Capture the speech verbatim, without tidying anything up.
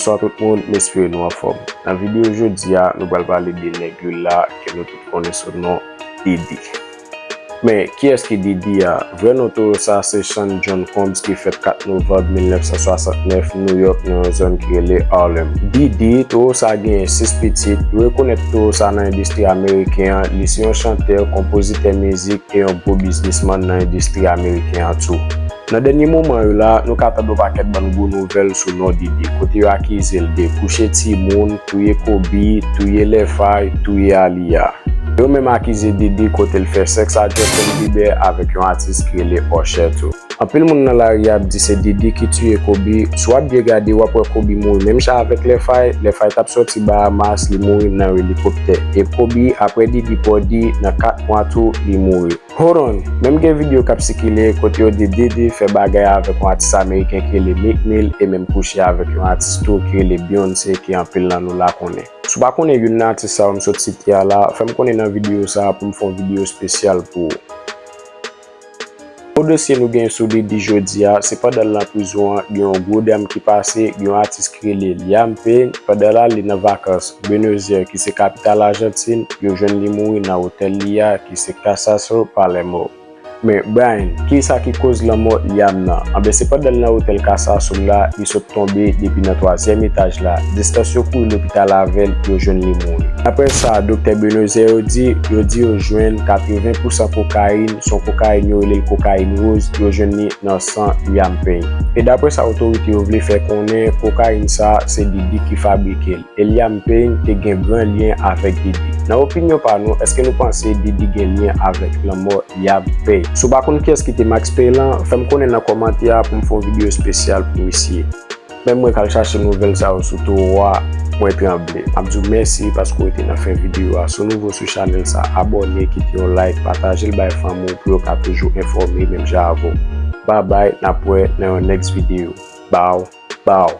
Bonswa tout moun, m espere nou anfòm. Nan videyo jodi a, nou pral pale de nèg lil la ke nou tout konnen sou non Diddy. Men, kiyès ki Diddy a? Vrè non Toro sa se Sean John Combs ki fèt kat novanm mil nèf san swasantnèf, New York, nan yon zòn ki rele Harlem. Diddy, Toro sa genyen sis pitit. Yo rekonèt Toro sa nan endistri ameriken an. Li se yon chantè, konpozitè mizik e yon gwo biznismann nan endistri ameriken an tou. Nan dènye moman yo la, nou ka tande yon pakèt bann gwo nouvèl sou non Diddy, kote yo akize l de kouche timoun, touye Kobe, touye Lefay, touye Aaliyah. Yo menm akize Diddy kote l fè sèks a Justin Bieber avèk yon atis ki rele Usher tou. Anpil moun nan lari a ap di se Diddy ki tiye Kobe. Si w ap byen gade, w ap wè Kobe mouri menm jan avèk Lefay. Lefay t ap sòti Bahamas, li mouri nan yon elikoptè. E Kobe, apre Diddy pòdi, nan kat mwa tou, li mouri. Hold on, menm gen videyo k ap sikile kote yo di Diddy fè bagay avèk yon atis ameriken ki rele Meek Mill e menm kouche avèk yon atis tou ki rele Beyoncé ke anpil nan nou la konnen. Si w pa konnen youn nan atis sa yo m sot site a la, fè m konnen nan videyo sa a pou m fè yon videyo espesyal pou ou. Gwo dosye nou gen sou Diddy jodi a, se pandan l nan prizon an, gen yon gwo dram ki pase, gen yon atis ki rele Liam Payne, pandan l ale nan vakans Buenos Aires ki se kapital Ajantin, yo jwenn li mouri nan otèl li a ki se Casa Azul Palermo. Men, Brian, kisa ki koz lanmò Liam nan? Anben, se pandan l nan otèl Casa Azul la, li sot tonbe depi nan twazyèm etaj la. Distans yo kouri lopital avè l, yo jwenn li mouri. Apre sa, doktè Buenos Aires yo di, yo di yo jwenn katreven pousan kokayin, se yon kokayin yo rele l kokayin woz, yo jwenn li nan san Liam Payne. E dapre sa otorite yo vle fè konnen, kokayin sa, se Diddy ki fabrike l. E Liam Payne te gen gran lyen avèk Diddy. Nan opinyon pa nou, èske nou panse Diddy gen lyen avèk lanmò Liam Payne? Si w pa konn kiyès ki te Max Payne lan, fè m konnen nan kòmantè a pou m fè yon videyo espesyal pou misye. Men mwen k al chache nouvèl sa yo sou Toro a, mwen tranble. M ap di w mèsi paske w rete nan fen videyo a. Si w nouvo sou chanèl sa, abòne, kite yon like, pataje l bay fanmi w pou yo ka toujou enfòme menm jan avè w. Babay, n ap wè nan yon next videyo. Bow, bow.